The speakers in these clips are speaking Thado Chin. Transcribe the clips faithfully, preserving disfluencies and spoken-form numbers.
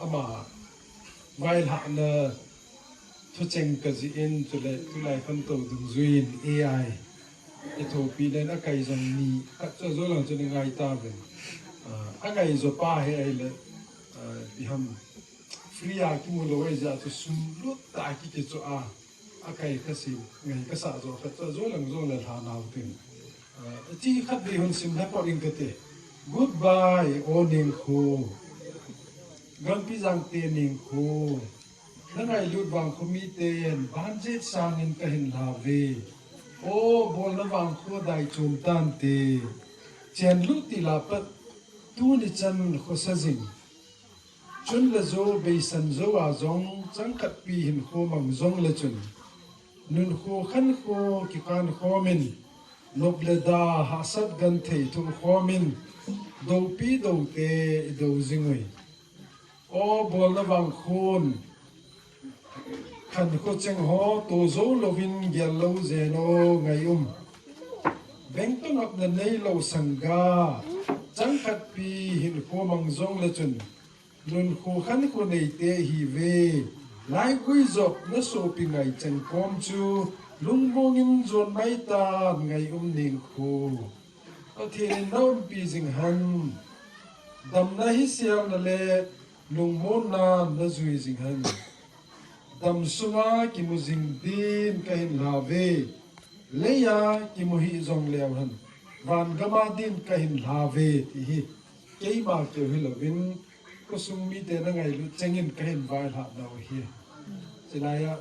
Ama vailhahna thucheng kajih in, chule tulai khantou dungjuiyin A I ithopi len akai jong ni khat chu ajo lang chun ingai tauvin. Ah, angai jo pa hi ahile, ah, ipi ham, free a kimu lou ahijeh chu sum lut tah a kikichoh a, akai kasei, ngai kasah jo khat chu ajo lang jong le lha nau tin. Ah, hiche khat vei hung sim lha pot ing kate. Goodbye, O Nengkho. Gangpijang te Nengkho. Nangailut vangkho miten, banjet sangin kahin lhave. O, bolna vangkho dai chom tante. Chenlut tila pat, tuni chan khosa jing. Chun le jo, beisan jo a jong, changkhat pi hinkho mang jong le chun. Nunkho khankho kikan khomin, nop le da hahsat genthei thoh khomin, dopi dote idou jing uvin. O, bolna vangkhon, khankho cheng ho, to jou louvin gel lou jeng o ngai um. Bengtah ngapna neilou sangga, changkhat pi hinkho mang jong le chun, nunkho khankho neite ihiuve. Laigui jop na sopi ngai cheng kom chu, lungmong in jon mai tan ngai um Nengkho. Pathen in na umpi jing hen. Damna hiselna le lungmonna na jui jing hen. Dam sunga kimu jing din kahin lhave. Leiya kimu hih jong leu hen. Van gama din kahin lhave ti hi. Keima keu hilouvin, khosung mite na ngailut chengin kahin vailhah nau ahi. Chulaiya,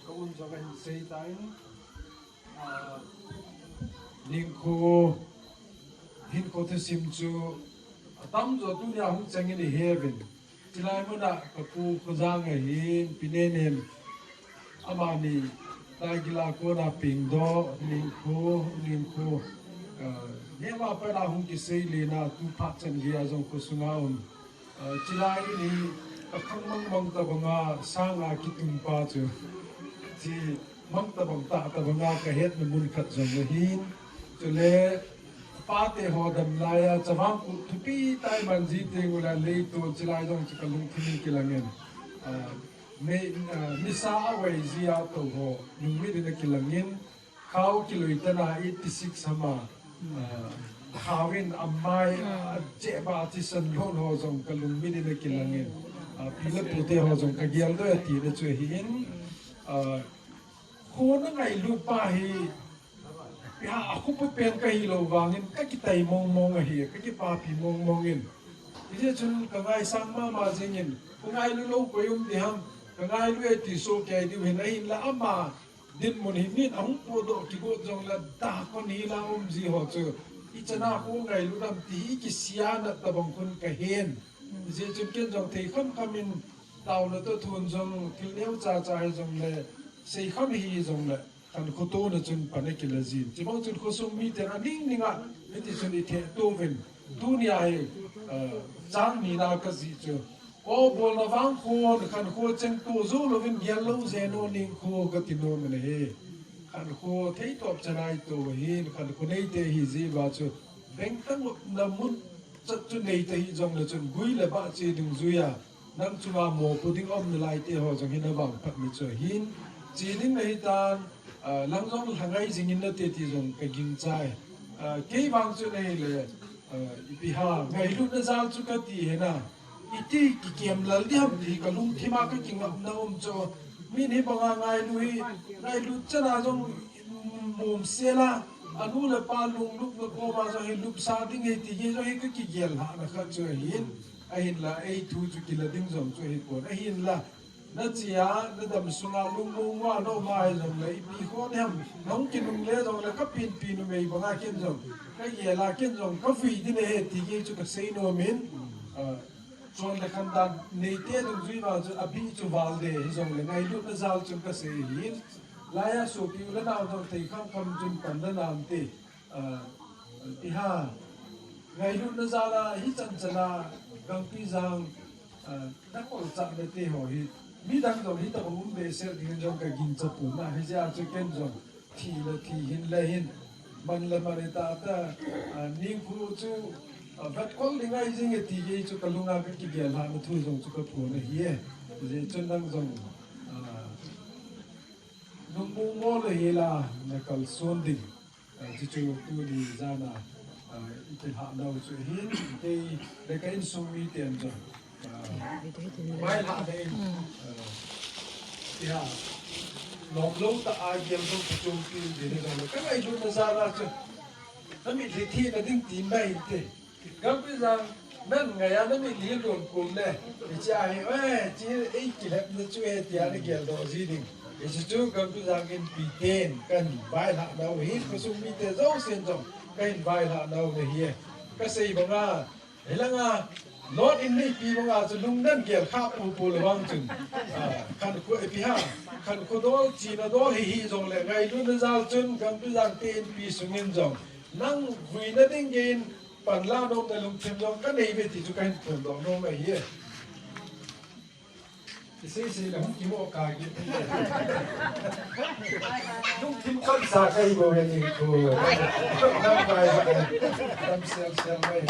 ka un jong kahin sei tan, ah, Nengkho, hinkho thusim chu, atam jo tunia hung chengin ihe uvin. Chulai muna, ka pu Khojang ahin, Pi Nenem, amani, Taigila kona pengdoh, Nengkho, Nengkho, ah, neva pana hung kisei lena, tu phat chan geiya jong khosunga um. Ah, chulai in hi, akhang mangmang tabanga, sanga kitum pa chu. Chi mang tabang tah tabanga kahetna mun khat jong ahin. Chule, pate ho dam laiya, chavang kut thupi tah iman ji teng ula leitol chulai jong chu kalungthim in kilangin. Ah, me, ah, nisa avai jia tou ho, lungmit in akilangin. Khao kilui tana eighty six hama, ah, khaovin amai, ah, jeba chisan lhon ho jong kalungmit in akilangin. Ah, pi le pute ho jong kageldoh e tina chu ahin. Ah, kho na ngailut pa hi, ipi ham, akhopa pen kahilou vangin, kakitai mongmong ahi, kakipapi mongmong in. Hijeh chun kangaisang mama jengin, kho ngailut lou koi um ding ham, kangailu e ti soh kei diu hin, ahinla ama dinmun hi min ahung podoh kigot jongle, da kon hi la um ji ho chu, ichana kho ngailut ham ti hi kisiana tabang khun kahen. Hijeh chun ken jong thei khamkham in, taona toh thun jong, thil neocha cha hijongle, seikham hijongle, khankho tona chun pan akila jin. Chubang chun khosung miten aning ninga, hiti chun ithehto uvin. Tunia hi, eh, chang nina kajih chu, o, bolna vangkhon, khankho cheng to jou louvin gel lou jeng o Nengkho kati nom in ahi. Khankho theitop chana ito ahin, khankho neite ihi jeh uva chu, bengtah ngapna mun chat chu neita hijongle chun, gui le bah che dungjuiya, nang chunga mopo ding aum nalai te ho jong hi navangphat na chu ahin. Che ding nahitan, ah, lang jong lhangai jingin nate ti jong kagingchai. Ah, kei vang chu nahile, ah, ipi ham, ngailutna jal chu kati hina. Iti kikiam lal ding ham ti kalungthima kakingapna um chu. Min hibanga ngailu hi, ngailut chana jong mumsela, anu le apa lunglupna koma jong hi lupsa ding ahi ti hi jong hi kakigel lhahna khat chu ahin, ahinla, eithu chu kila ding jong chu ahipon, ahinla, nachea, nadam sunga lungmong uva naum ahijongle, ipi kho ding ham, nahung kinungle jongle, kapinpi numei banga ken jong, kagela ken jong, kavui ding ahi ti hi chu kasei nom in, ah, chon le khandan neite dungjui vang chun abih chu val de hijongle ngailutna jal chun kasei ahin. Laiya sopi u le nao jong thei khamkham chun pan le nam te. Ah, ipi ham, ngailutna jal a hichan chana Gangpijang, ah, nakolchahna te ho hi midang jong hitobang um behseh ding jong kagincha pon ahi jeh a chu ken jong thi le thi hin le hin, man le man hita ta, ah, Nengkho chu A, vetkol ding ahi jing e ti hi chu kalunga kakigel lhahna thu jong chu kaphon ahi e. Hijeh chun nang jong, a, nungmu mo le hila nakalson ding. A, chuchu tuni jana, a, ikilhah nau chu ahin, kei le ka insung miten jong, a, vailhah ding, a, iha, lomlou tah a gel jong kichung pi ding jong le, ka ngailutna jana chu, namitlhi thina ding ti mai te. Gangpijang, nang ngaiya namitlhi lom kum le, hiche ahi, eh, hiche eikilhepna chu e tia nagel doh ji ding. Hiche chu Gangpijang Inpi ten kahin vailhah nau ahi, khosung mite jousen jong kahin vailhah nau ahi. Kasei banga, hilanga, Lord in neipi banga chu lungnan gel kha pupu le vang chun. Ah, khankho ipi ham, khankho dol, china dol hihi jongle, ngailutna jal chun, Gangpijang te Inpi sungin jong, nang vuina dingin, panla nom le lungthim jong kanei ve ti chu kahin phondoh nom ahi. Isei sei le hung kimo kage. Lungthim kamsa kahi bou ve ti khu. Nam bai ba. Nam sel sel mai.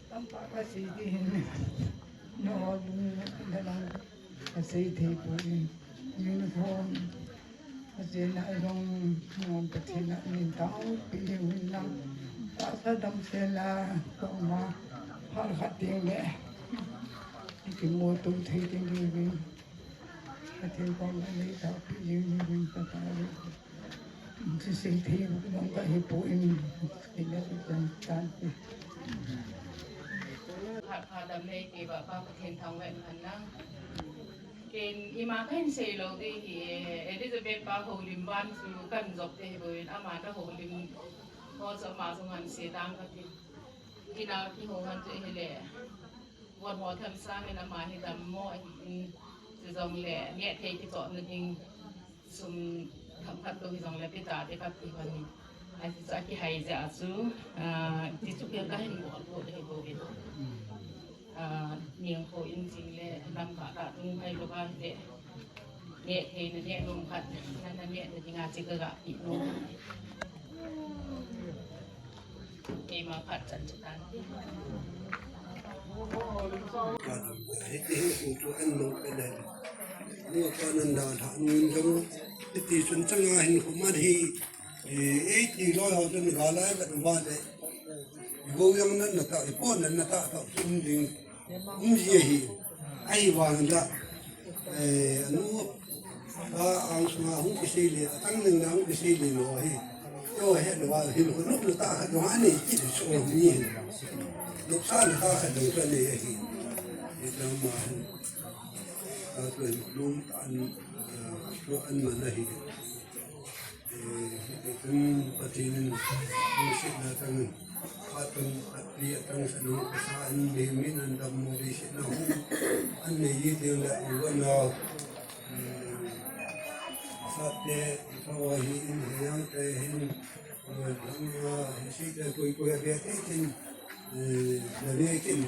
Tamtah kasei ding ahin. Nangho lung na lang kasei thei poi. Uniform. Kasei na jong, nangho Pathen in neitampi jing uvin lang. Tahsa damsel a ka um a, phat khat teng le kimuto thei ding ahi uvin. Pathen koma neitampi jing uvin, Pathen. Sisei thei bou kahi poi, ina chan chan te. Phat phat dam nei te ba pa Pathen thangvah in lang. Ken ima kahin sei lou ding ahi, Elizabeth pa houlim ban chu kahin jop te ahi bou in, ama ka houlim ho chu ama jong ahin sei dang kati. Ina kihou han chu ahile. Von ho them sangin ama hi dammo ahin, chujongle nehthei kichohna ding sum themkhat tou hijongle peh ta te kati hon in. Ahi chu akihai jeh a chu, ah, ti chu kei kahin bol bol ahi bou in. Ah, ningkho in jing le lamkah tah tung ahilou va le. Nehthei na neh nom khat, na, na nehna dinga chu kaga pe nom. Keima phat chan chu tan. Hiti hi u chu an nung pe le. Ni pa nan da tha nun jong. Hiti chun changa hin khu mat hi. Eh, eiti loi ho chun ga lai vet uva le. Ivo jong nan na ta, ipo nan na ta, ta um ding. Um ji ahi. Ahivang la. Eh, anu, a, ang sunga hung kisei le, atang ding na hung kisei le lou ahi. Toh he lou ahi, lou, lou, lou ta khat lou ani, ki so ni. Lou sa lou ta khat lou ka nei ahi. Ni ta ma. Ta tu lou ta an, eh, tu an ma na hi. Eh, eh, Pathen in lungsetna tang in, phat tang, phat li atang sa nung, pasa in, mi, mi nan dammo leiset na hu, an nei ji teng le, u anau, eh, sate, i pa wa hi in, he yang te hin, eh, dam na, he si te, koi, koi, a be te tin, eh, na be tin.